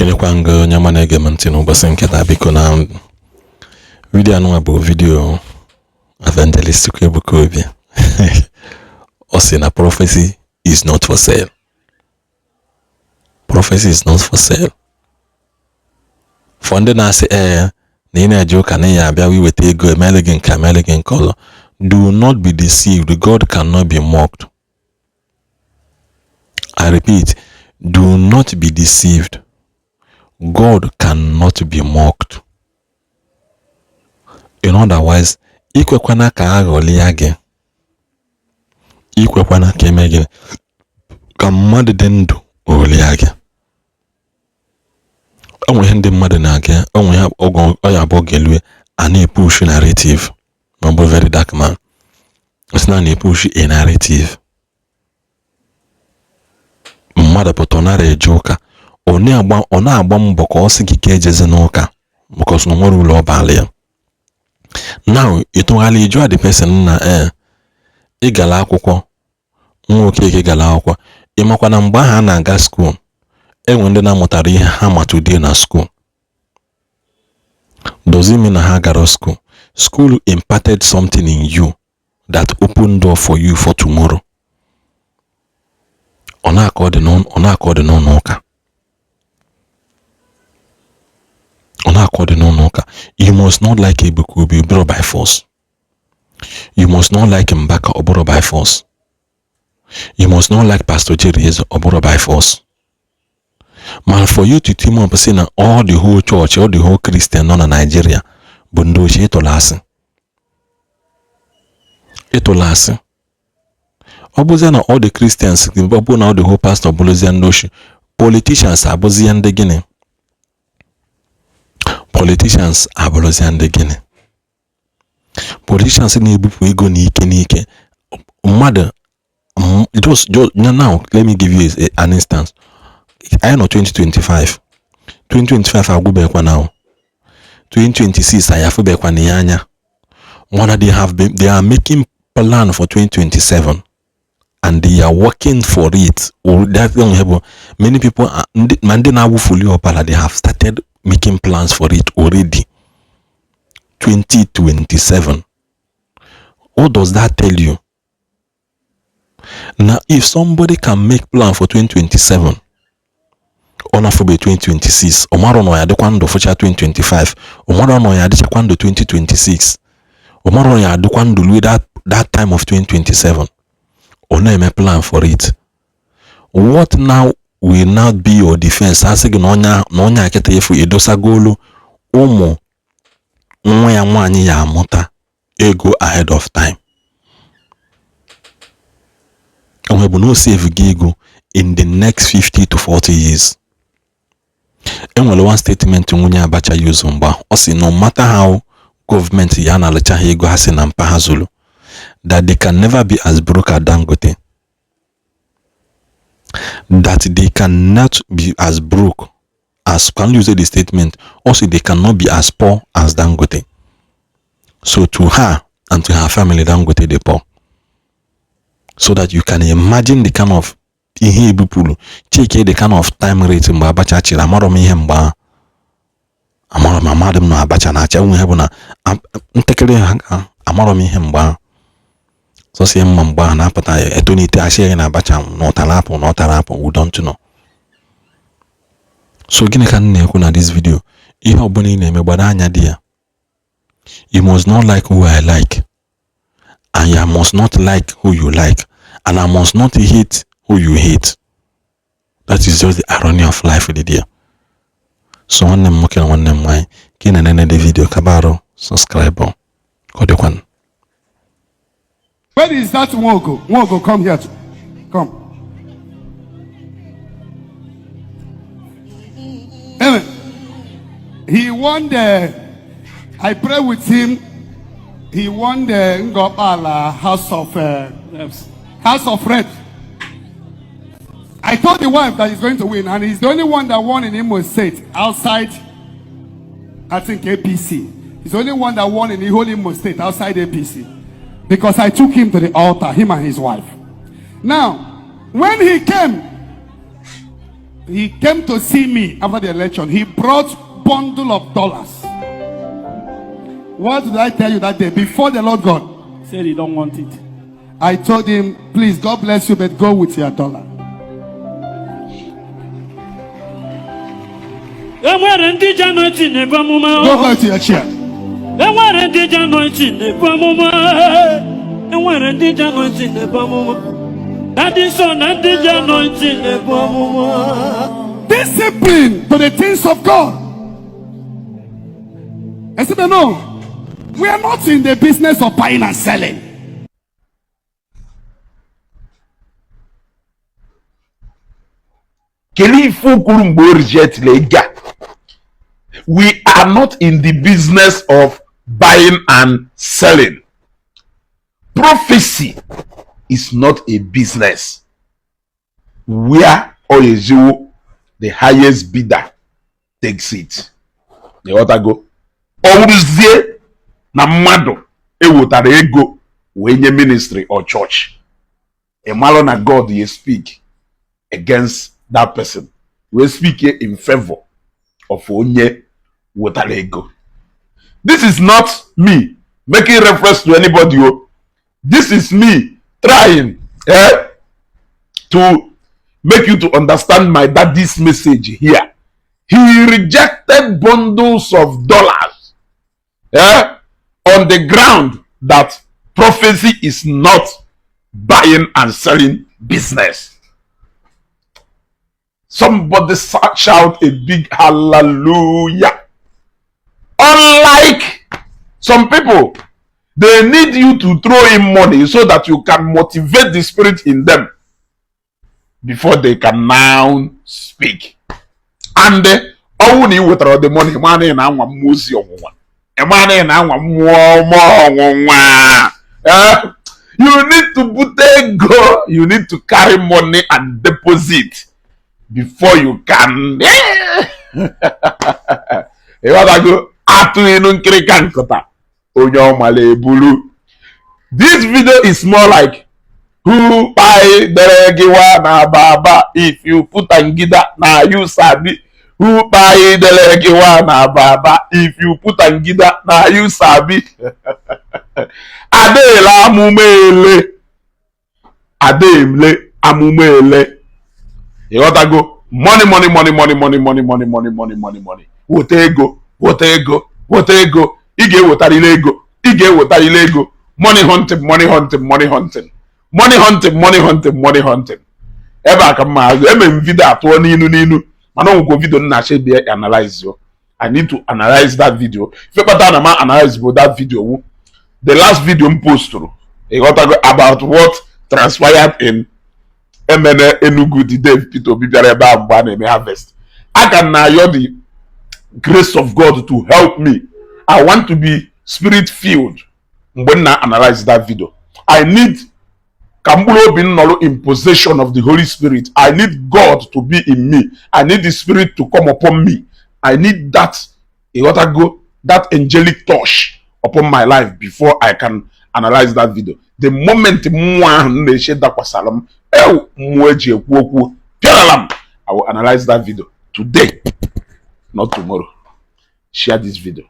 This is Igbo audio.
Ekenekwa m gị, onye ọma na-ege m ntị n'ụbọchị nke taa. Biko, na video anụnwa bụ video Evangelist Ebuka Obi. Ọ sị na prophecy is not for sale. Prophecy is not for sale. For ndị na-asị ee na ị na-eje ụka na ya abịa iweta ego, emele gị nke, emele gị nke ọzọ, do not be deceived. God cannot be mocked. I repeat, do not be deceived. God cannot be mocked. In otherwise, ikwekwana ka aghọlịa gị, ikwekwana ka eme gị ka mmadụ dị ndụ ghọlịa gị. O nwere ihe ndị mmadụ na-aga, o nwere ihe ọ ya abụọ ga-elue a na-epush narrative, ma ọ bụ very dark man sị na na-epush a narrative. Mmadụ pụta, ọ nara eje ụka, ọ na-agba mbọ ka ọ sị gị ka ejezi n'ụka because na o nwere ụlọ ọbala ya. Now ịtụgharị jụọ the person na ee, ị gara akwụkwọ, nwa Okeke gara akwụkwọ, ị makwa na mgbe ahụ a na-aga school, enwe ndị na-amụtara ihe ha ma today na school. Does it mean na ha gara school? School imparted something in you that opened door for you for tomorrow. Ọ na-aka ọ dị n'ụlọ ụka, ọ na-aka ọ dị n'ụlọ ụka. You must not like Ebuka Obi, bụrụ by force. You must not like Mbaka, ọ bụrụ by force. You must not like Pastor Jerry Eze, ọ bụrụ by force. Man, for you to team up say na all the whole church, all the whole Christian nọ na Nigeria bụ ndị ochie, ịtụla asị, ịtụla asị. Ọ bụzie na all the Christians, ọ bụ na all the whole pastor bụrụzie ndị ochie, politicians abụzie ndị gịnị? Politicians abụrụzie ndị gịnị? Politicians na-ebupụ ego n'ike n'ike mmadụ. Just now, let me give you an instance. Anyị nọ 2025, 2025 agwụbekwa now, 2026 anyị afụbekwa na ya anya, mana they are making plan for 2027 and they are working for it. That bụ many people, ma ndị na-awụfuli ọbara, they have started making plans for it already. 2027, what does that tell you? Now, if somebody can make plan for 2027, ọ na-afụbe 2026, ọ mara na ya adịkwa ndụ fụcha 2025, ọ mara na ya adịchakwa ndụ 2026, ọ mara na ya adịkwa ndụ ruo that time of 2027, ọ na-eme plan for it. What now will not be your defense? A sị gị na onye akịta efu edosagolu ụmụ nwa ya nwaanyị ya amụta ego ahead of time, onwe bụ na o save gị ego in the next 50 to 40 years. Enwere one statement nwunye Abacha use mgbe ọ sị no matter how gọọmenti ya na-alụcha ha ego ha si na mpa ha zuru, that they can never be as broke as Dangote, that they cannot be as broke as, can you say the statement also, they cannot be as poor as Dangote. So to her and to her family, Dangote dey poor. So that you can imagine the kind of ihe ebupụrụ. Check the kind of time rate mgbe Abacha chịrị. Amarọ m ihe mgbe ahụ, amarọ m, amadị m na Abacha na-achị nwe ihe bụ na ntakịrị ha. Amarọ m ihe mgbe ahụ, sọsọ mma mgbe ahụ na-apụta etonite asị ya na Abacha na ọtara apụ, na ọtara apụ. We don't know. So gịnị ka m na-ekwu na this video? Ihe ọbụla ị na-eme, gbado anya dị ya. You must not like who I like, and you must not like who you like, and I must not hate who you hate. That is just the irony of life dị there. So nwanne m nwoke na nwanne m nwaanyị, ka ị na-enene the video, kaba arụ subscribe, ka ọ dịkwanụ. Where is that Nwogo? Nwogo, come here. Come. Amen. He won the, I pray with him. He won the Ngopala House of Reps. House of Reps. I told the wife that he's going to win, and he's the only one that won in Imo State outside, I think, APC. He's the only one that won in the whole Imo State outside APC. Because I took him to the altar, him and his wife. Now, when he came, He came to see me after the election. He brought bundle of dollars. What did I tell you that day? Before the Lord God, Said he don't want it. I told him, "Please, God bless you, but go with your dollar." Enwere ndị ji anointing na-ebu amụma. Go back to your chair. Enwere ndị ji anointing na-ebu amụma. Enwere ndị ji anointing na-ebu amụma. Na ndị nsọ na ndị ji anointing na-ebu amụma. Discipline to the things of God. I said, "No, we are not in the business of buying and selling." Kedu ife o kwuru mgbe o rejectịrị ego a? "We are not in the business of buying and selling." Prophecy is not a business where oyeziwo the highest bidder takes it. Ịghọtago? Ọ wụrụzie na mmadụ ewetara ego wee nye ministry or church, ị malụ na God ya speak against that person, wee speak in favor of onye wetara ego. This is not me making reference to anybody o. This is me trying to make you to understand my daddy's message here. He rejected bundles of dollars on the ground that prophecy is not buying and selling business. Somebody shout a big hallelujah. Unlike some people, they need you to throw in money so that you can motivate the spirit in them before they can now speak. And ọnwụ na ị wetara the money, ma na ị na-anwa mmụọ ozi ọnwụnwa, ịma na ị na-anwa mmụọ ọma ọnwụnwa. You need to put ego, you need to carry money and deposit before you can. Ịghọtago? Atụghị inu nkịrịka nkụta onye ọmala ebulu. This video is more like who kpai dere gịwa na baba. If you put angida na you sabi who kpai dere gịwa na baba. If you put angida na you sabi. Adele amụma ele, adele amụma ele. Ịghọtago? Money, money, money, money, money, money, money, money, money, money, money. Weta ego, weta ego, weta ego. Ị ga-ewetarịrị ego, ị ga-ewetarịrị ego. Money hunting, money hunting, money hunting, money hunting, money hunting, money hunting. Ebe a ka mma azụ eme m video atụọ n'inu n'inu, mana onwekwa video m na-achọ ịbịa analyze yo. I need to analyze that video. Ife kpatara na ma analyze bụ that video wu the last video m postụrụ, ịghọtago, about what transpired in Emene Enugu the day Peter Obi bịara ebe a mgbe a na-eme harvest. A ka na-ayọ the grace of God to help me. I want to be spirit filled mgbe m na-analyze that video. I need ka mkpụrụ obi m nọrọ in possession of the Holy Spirit. I need God to be in me. I need the Spirit to come upon me. I need that, ịghọtago, that angelic touch upon my life before I can analyze that video. The moment mmụọ ahụ m na-eche dakwasara m, ew, mmụọ eji ekwu okwu pịarala m, I will analyze that video today, not tomorrow. Share this video.